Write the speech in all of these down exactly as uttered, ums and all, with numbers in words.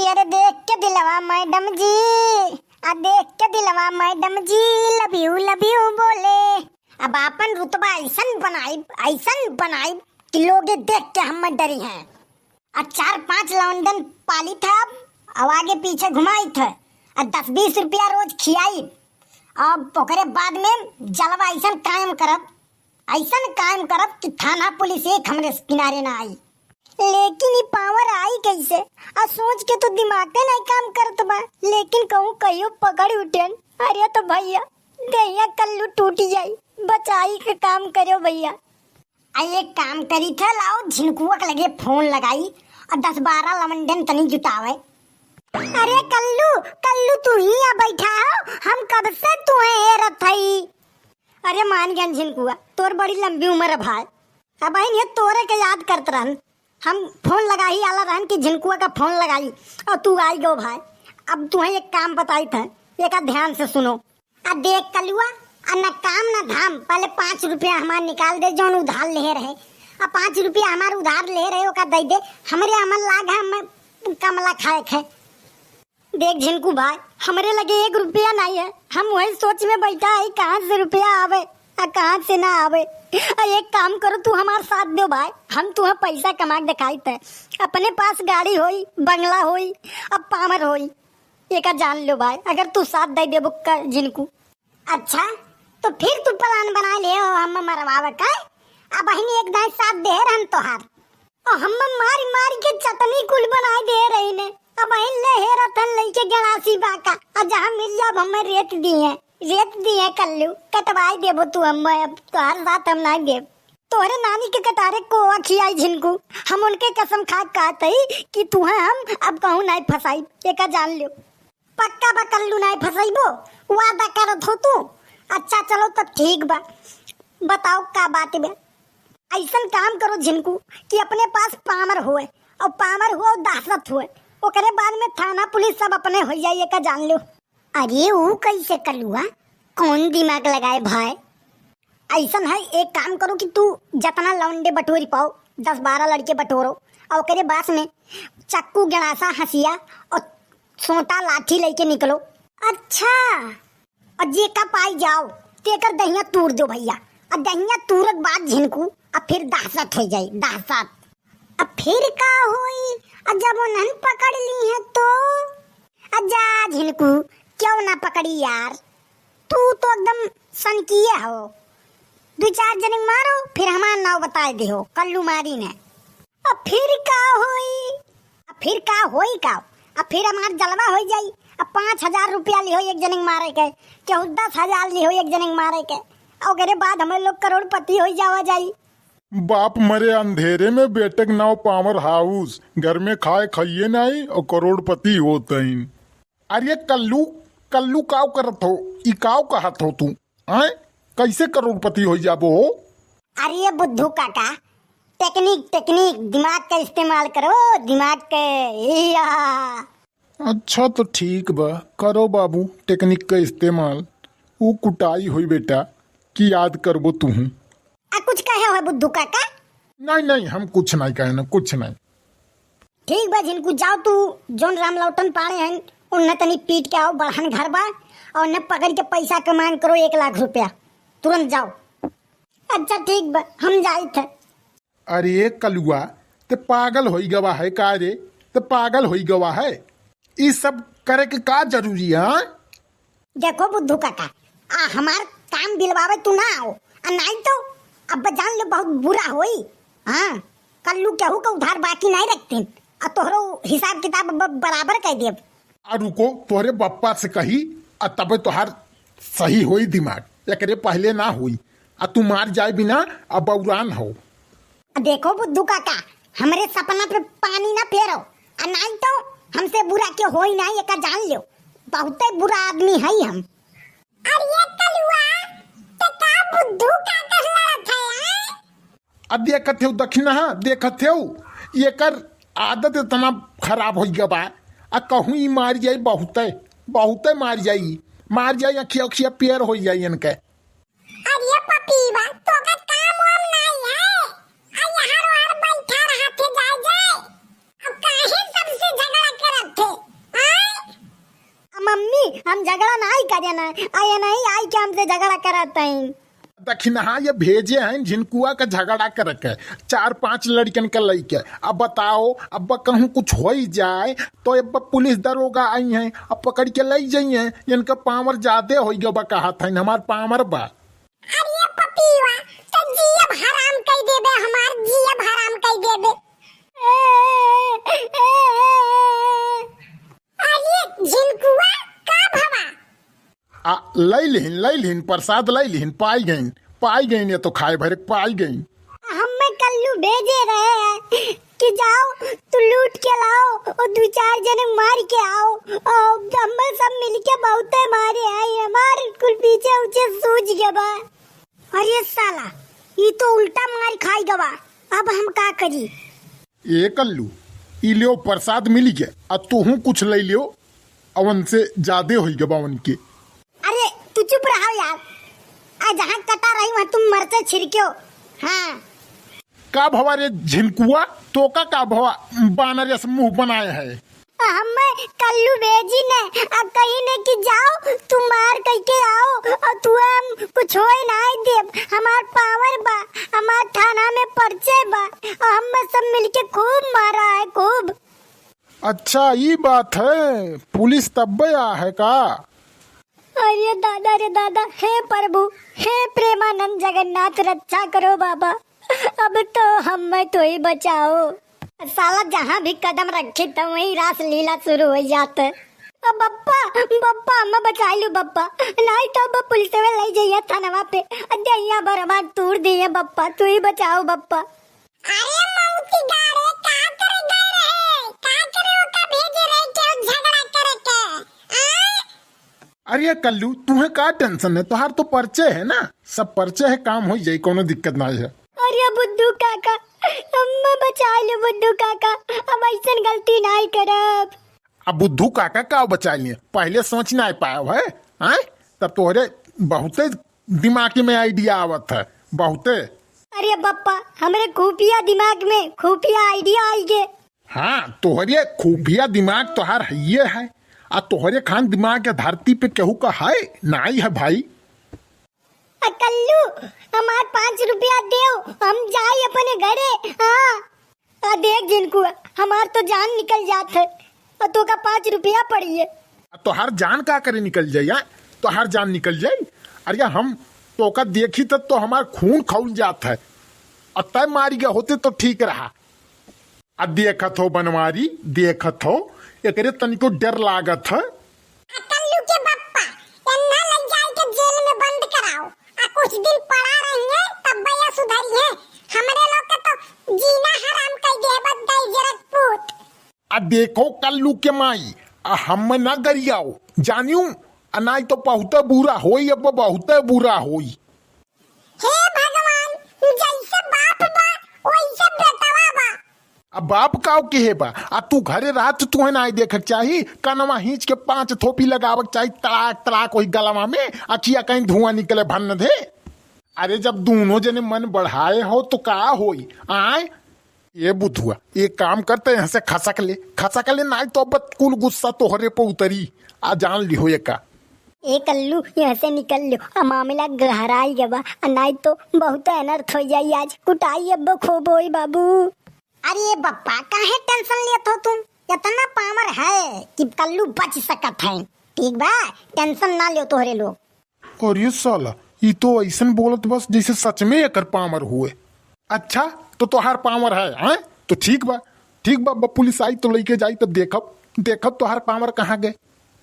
अरे देख के दिलवा मैडम जी, आ देख के दिलवा मैडम जी, love you, love you बोले। अब आपन रुतबा ऐसन बनाइब, ऐसन बनाइब कि लोगे देख के हम डरी हैं। आ चार पांच लौंडन पालित है अब, अब आगे पीछे घुमाइत है, आ दस बीस रुपया रोज खियाइब। अब ओकरे बाद में जलवा ऐसन कायम करब, ऐसन कायम करब कि थाना पुलिस एक हमरे किनारे ना आई। लेकिन ई पावर आई कैसे? आ सोच के तो दिमागे नहीं काम करत बा, लेकिन कहूँ कहियो पकड़ उठेन, अरे तो भैया, देहिया कल्लू टूट जाई। बचाई के काम करो भैया। आ एक काम करी थे, लाओ झिनकुआ के लगे फोन लगाई और दस बारह लवंडन तनी जुटावे। अरे कल्लू, कल्लू तू ही आ बैठा हो, हम कब से तुहे हेरत हई। अरे मान गया झिनकुआ, तोर बड़ी लंबी उम्र है भाई। अब बहन ये तोरे के याद करत रहन, हम फोन लगा ही आला रहन कि झिनकुआ का फोन लगाई और तू आई गो भाई। अब तुहे एक काम बताई थे, एका ध्यान से सुनो। आ देख कलुआ, आ न काम न धाम, पहले पाँच रुपया हमार निकाल दे, जौन उधार लेहे रहे। आ पाँच रुपया हमार उधार लेहे रहे, ओका दे दे। हमरे अमल लाग है, हमें कमला खाए खे। देख झिनकू भाई, हमरे लगे एक रुपया नहीं है, हम वही सोच में बैठा है, कहाँ से रुपया आवे, आ कहाँ से ना आवे। आ एक काम करो, तू हमार साथ दो भाई, हम तुहे पैसा कमा के दिखाई थे। अपने पास गाड़ी होई, बंगला होई, अब पावर होई, एका जान लो भाई, अगर तू साथ दे देबो का झिनकू। अच्छा, तो फिर तू प्लान बना ले हो हम मरवावे का? अब बहिनी एक दाई साथ दे रहन तोहार। और हम मारी मारी के चटनी कुल बनाए दे रही ने। अब बहिन ले हे रतन लइके गणासी बाका। आ जहाँ मिल जाब हमें रेत दिए, रेत दिए कल्लू, कटवाए देबो तू हमें, अब तोहार साथ हम ना देब। तोहरे नानी के कटारे कोवा खियाई झिनकू, हम उनके कसम खा के कहत हई कि तुहे हम अब कहूँ नहीं फंसाई, एका जान लो। पक्का बा कल्लू नाय फंसइबो, वादा करत हो तू? अच्छा चलो तब ठीक बा, बताओ का बात बा? ऐसन काम करो झिनकू कि अपने पास पावर होए, और पावर होए और दहशत होए, ओकरे बाद में थाना पुलिस सब अपने हो जाइए का जान लो। अरे ऊ कैसे कलुआ, कौन दिमाग लगाए भाई? ऐसन है, एक काम करो कि तू जतना लौंडे बटोरी पाओ, दस बारह लड़के बटोरो, और ओकरे पास में चक्कू, गंडासा, हंसिया और सोटा, लाठी लेके निकलो। अच्छा, और जेका पाई जाओ, तेकर दहिया तूर दो भैया। और दहिया तूरक बाद झिनकू, अब फिर दहशत हो जाई, दहशत। अब फिर का होई? और जब उन्हन पकड़ ली है तो? आ जा झिनकू, क्यों ना पकड़ी यार, तू तो एकदम सनकिए हो। दो चार जने मारो, फिर हमार नाव बताए दे हो, कल्लू मारी ने। अब फिर का होई? अब फिर का होई का? अब फिर हमार जलवा हो जाई। अब पाँच हजार रुपया लिहो एक जने के मारे के, केहू दस हजार लिहो एक जने के मारे के, और ओकरे बाद हमें लोग करोड़पति हो जावा जाई। बाप मरे अंधेरे में, बेटे के नाव पावर हाउस, घर में खाए खाइए नाई और करोड़पति होत हईन। अरे कल्लू, कल्लू काव करत हो, ई काव कहत हो तू? आय, कैसे करोड़पति हो जाबो हो? अरे बुद्धू काका, टेक्निक, टेक्निक, दिमाग का इस्तेमाल करो, दिमाग के। या। अच्छा तो ठीक बा, करो बाबू टेक्निक का इस्तेमाल। ऊ कुटाई होई बेटा कि याद करबो तुहूँ। आ कुछ कहे हो बुद्धू काका? नहीं, नहीं, हम कुछ नहीं कहे ना, कुछ नहीं। ठीक बा झिनकू, जाओ तू जौन राम लौटन पाड़े हैं, उन्हें तनी पीट के आओ, बड़हन घर बा, और उन्हें पकड़ के पैसा के मांग करो एक लाख रुपया, तुरंत जाओ। अच्छा ठीक बा, हम जाइत है। अरे कलुआ, ते पागल होई गवा है का रे? ते पागल होई गवा है? ई सब करे के का जरूरी है, हाँ? देखो बुद्धू काका, आ हमार काम बिलवावे तू ना आओ, आ नाई तो अब जान लो बहुत बुरा होई। हाँ, कल्लू केहू के उधार बाकी नहीं रखतीन, आ तोहरो हिसाब किताब ब-, बराबर कर देब। आ रुको, तोहरे बप्पा से कही, आ तबे तोहार सही होई दिमाग, एकरे पहले ना होई। आ तू मार जाए बिना अब बौरान हो। देखो बुद्धू काका, हमरे सपना पे पानी ना फेरो, आ नाई तो हमसे बुरा के होई ना, एका जान लो, बहुते बुरा आदमी हई हम। अरे कलुआ, ते का बुद्धू काका से लड़त है, आय? आ देखत हो दखिनहा, देखत हो, एकर आदत इतना खराब हो गया बा। आ कहूँ ई मार जाई बहुते, बहुते मार जाई, मार जाई, अखिया, अखिया पेर हो जाई इनके। अरे पपीबा, तोका काम वाम नाई है? आ यहाँ रोहर बैठा रहा थे, जाए, जाए। अब काहे सबसे झगड़ा करत थे? हम झगड़ा नाहीं करे ना, आ ये नहीं आई कि हमसे झगड़ा करत हैं। दखिनहा ये भेजे हैं झिनकुआ का झगड़ा करके, चार पांच लड़कन के लइके। अब बताओ, अब कहूँ कुछ होई जाए तो अब पुलिस दरोगा आई हैं, अब पकड़ के लई जाई हैं। इनका पावर ज्यादा होई गवा कहत हैं, हमार पावर बा। अरे पपीवा, तो जियब हराम कई देबे, हमार जियब हराम कई देबे। अरे झिनकुआ, का भवा? आ, लई लिहिन, लई लिहिन, प्रसाद लई लिहिन, पाई गइन, पाई गइन, ये तो खाए भरे पाई गइन। हमें कल्लू भेजे रहे हैं कि जाओ, तू लूट के लाओ और दो चार जने मार के आओ। और हमें सब मिलके बहुते मारे हैं, हमार कुल पीछे उछे सूझ गए बा। अरे साला, ई तो उल्टा मार खाई गवा, अब हम का करी? ए कल्लू, ई लियो प्रसाद मिल गया, आ तोहू कुछ ले लियो, अवन से ज्यादा होई गवा उनके। अरे तू चुप रहो यार, आ जहाँ कटा रही वहाँ तुम मरते छिड़क्यो। हाँ। का भवा रे झिनकुआ, तोका का भवा बानर जैसे मुंह बनाए है? हमें कल्लू भेजी ने, अब कही ने कि जाओ, तू मार कह के आओ, और तू हम कुछ होए ना देब, हमार पावर बा, हमार थाना में पर्चे बा, और हमें सब मिलके खूब मारा है, खूब। अच्छा, ई बात है, पुलिस तब्बे आ है का? अरे दादा रे दादा, हे प्रभु, हे प्रेमानंद जगन्नाथ, रक्षा करो बाबा, अब तो हमें तो ही बचाओ। साला जहाँ भी कदम रखे तो वहीं रासलीला शुरू हो जात है। अब बप्पा, बप्पा, हमें बचाई लो बप्पा, नहीं तो अब पुलिस में ले जाइए थानवा पे, दहिया भर हमार तूर दिए बप्पा, तू ही बचाओ बप्पा। अरे मौसी गाड़े, का करे गए रहे? का करे ओका भेजे रहे, केहू झगड़ा करे के? आय? अरे कल्लू, तुहे का टेंशन है? तोहार तो पर्चे है ना, सब पर्चे है, काम हो जाई, कोनो दिक्कत ना है। अरे बुद्धू काका, हमें बचा लो बुद्धू काका, अब ऐसन गलती नहीं करब। अब बुद्धू काका का बचा लिए, पहले सोच ना पाए है, हैं? तब तोहरे बहुते दिमाग में आइडिया आवत है, बहुते। अरे बप्पा, हमरे खुफिया दिमाग में खुफिया आइडिया आई गे। हाँ, तोहरे खुफिया दिमाग तोहार हइये है, आ तोहरे खान दिमाग के धरती पे केहू का है? नाई है भाई। आ कल्लू, हमार पाँच रुपया देव, हम जाई अपने घरे। हाँ। आ देख झिनकुआ, हमार तो जान निकल जात है, और तोका पाँच रुपया पड़ी है। आ तोहार जान का करे निकल जाई, हाँ? तोहार जान निकल जाई? अरे हम तोका देखी तब तो हमार खून खौल जात है, और तय मारी गए होते तो ठीक रहा। आ देखत हो बनवारी, देखत हो, एकरे तनिको डर लागत है। आ कल्लू के बप्पा, एन्ना लग जाए के जेल में बंद कराओ, आ कुछ दिन पड़ा रहिए, तब भैया सुधरिए। हमरे लोग के तो जीना हराम कर दे, बस दरिद्र पूत। आ देखो कल्लू के माई, आ हम ना गरियाओ, जानियो, आ नाई तो बहुते बुरा होई, अब बहुते बुरा होई। हे भगवान, जैसे बाप बा, वैसे बेटवा बा। अब बाप काव के हे बा? आ तू घरे रहत तुहे नाई देखक चाही, कनवा हींच के पांच थोपी लगावक चाही, तड़ाक तड़ाक वही गलवा में, अखिया कहीं धुआं निकले भन्न दे। अरे जब दोनों जने मन बढ़ाए हो तो का होई? आय, ए बुधुआ, एक काम करते, यहाँ से खसक ले, खसक ले, नाई तो अब कुल गुस्सा तोहरे पे उतरी। आ जान लिहो ये का। ए कल्लू, यहाँ से निकल लो, आ मामला गहराई गवा, आ नाई तो बहुत अनर्थ हो जाई आज, कुटाई अब खूब होई बाबू। अरे बप्पा, काहे टेंशन लेत हो तुम? इतना पावर है कि कल्लू बच सकत है, ठीक बा? टेंशन ना लियो तोहरे लोग। अरे साला, ई तो ऐसन बोलत बस जैसे सच में एकर पावर हुए। अच्छा, तो तोहार पावर है, हैं? तो ठीक बा, ठीक बा, अब पुलिस आई तो लेके जाई, तब देखब, देखब तोहार पावर कहाँ गए।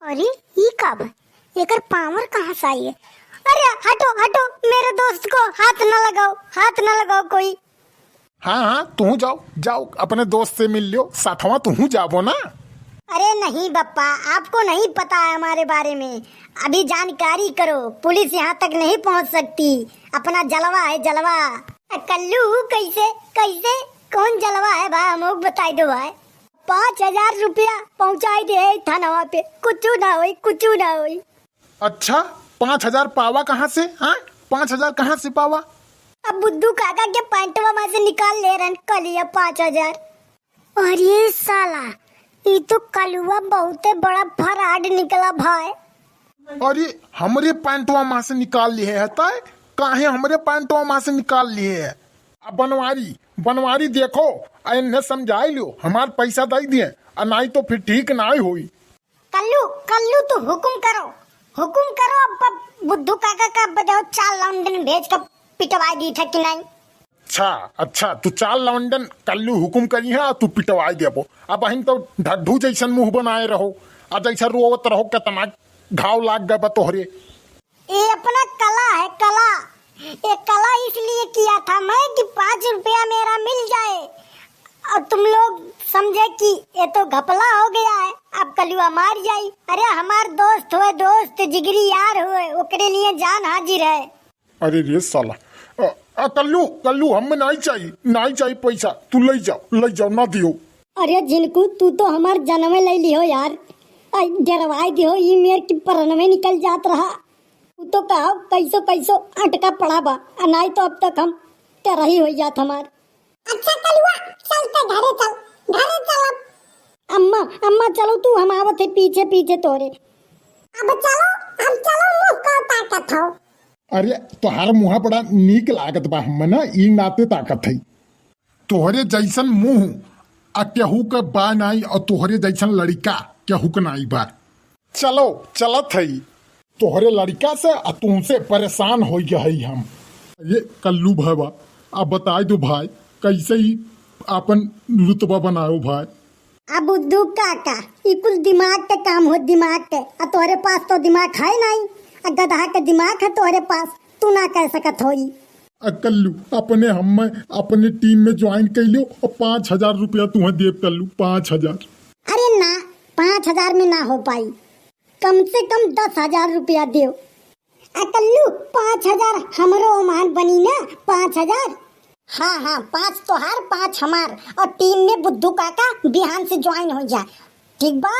अरे, ई का बा? एकर पावर कहाँ से आई है? अरे हटो, हटो, मेरे दोस्त को हाथ ना लगाओ, हाथ ना लगाओ कोई। हाँ, हाँ, तू जाओ, जाओ, अपने दोस्त से मिल लो, साथवा तू जाबो ना। अरे नहीं बप्पा, आपको नहीं पता है हमारे बारे में, अभी जानकारी करो, पुलिस यहाँ तक नहीं पहुँच सकती, अपना जलवा है, जलवा। अ, कल्लू, कैसे, कैसे, कौन जलवा है भाई, हमको बताई दो भाई। पाँच हजार रुपया पहुँचाई दे थानवा पे, कुछ ना होई, कुछ ना होई। अच्छा, पाँच हजार पावा कहाँ से? हाँ, पाँच हजार कहाँ से पावा? अब बुद्धू काका के पैंटवा में से निकाल ले रहन कलिया पाँच हजार। अरे साला, ई तो कलुआ बहुते बड़ा फराड निकला भाई। अरे, हमरे पैंटवा मा से निकाल लिहे है तय? काहे हमरे पैंटवा मा से निकाल लिहे है? अब बनवारी, बनवारी देखो, आ इन्हें समझाई लियो, हमार पैसा दई दिए, आ नाई तो फिर ठीक नाई होई। कल्लू, कल्लू तू हुकुम करो, हुकुम करो, अब, अब बुद्धू काका का बजाओ चार लौंडन भेज के पिटवाई दी था कि नाई? अच्छा, अच्छा, तू चार लौंडन कल्लू हुकुम करी है, तू पिटवाई देबो। अब अहिन तो ढड्ढू जैसन मुंह बनाए रहो, आ जैसा रोवत रहो, कितना घाव लाग गए बा तोहरे। ये अपना कला है, कला। ये कला इसलिए किया था मैं कि पाँच रुपया मेरा मिल जाए और तुम लोग समझे कि ये तो घपला हो गया है, अब कलुआ मार जाई। अरे हमार दोस्त होए, दोस्त जिगरी यार होए, ओकरे लिए जान हाजिर है। अरे रे साला, अ, अ, कल्लू, कल्लू, हमें नाई चाहिए, नाई चाहिए पैसा, तू ले जाओ, ले जाओ, ना दियो। अरे झिनकू, तू तो हमार जनमे ले लिहो यार, आई डरवाई दिहो, ई मेर की परनमे निकल जात रहा। तू तो कहो कैसो कैसो अटका पड़ा बा, आ नाई तो अब तक हम तेरही हो जात हमार। अच्छा कलुआ, चलते घरे चल, घरे चल अब। अम्मा, अम्मा चलो तू, हम आवत है पीछे पीछे तोरे। अब चलो, अब चलो, मुंह का ताकत हो। अरे तोहार मुहा बड़ा नीक लागत बा, हम ना ई नाते ताकत है। तोहरे जैसन मुंह आ केहू के बा नाई, और तोहरे जैसन लड़िका केहू के नाई बा। चलो, चलत हई। तोहरे लड़िका से आ तुमसे परेशान हो गए हई हम। ये कल्लू भवा, अब बताई दो भाई, कैसे ही आपन रुतबा बनाओ भाई। अब बुद्धू काका, ई कुल दिमाग के काम हो, दिमाग के। आ तोहरे पास तो दिमाग है नाई, आ गधा के दिमाग है तोहरे पास, तू ना कह सकत होई। आ कल्लू, अपने हम्मे अपने टीम में ज्वाइन कर लियो और पाँच हजार रुपया तुम्हें देब कल्लू, पाँच हजार। अरे ना, पाँच हजार में ना हो पाई, कम से कम दस हजार रुपया देव। आ कल्लू, पाँच हजार हमरो ओमान बनी ना, पाँच हजार। हाँ हाँ, पाँच तोहार, पाँच हमार, और टीम में बुद्धू काका बिहान से ज्वाइन हो जा, ठीक बा?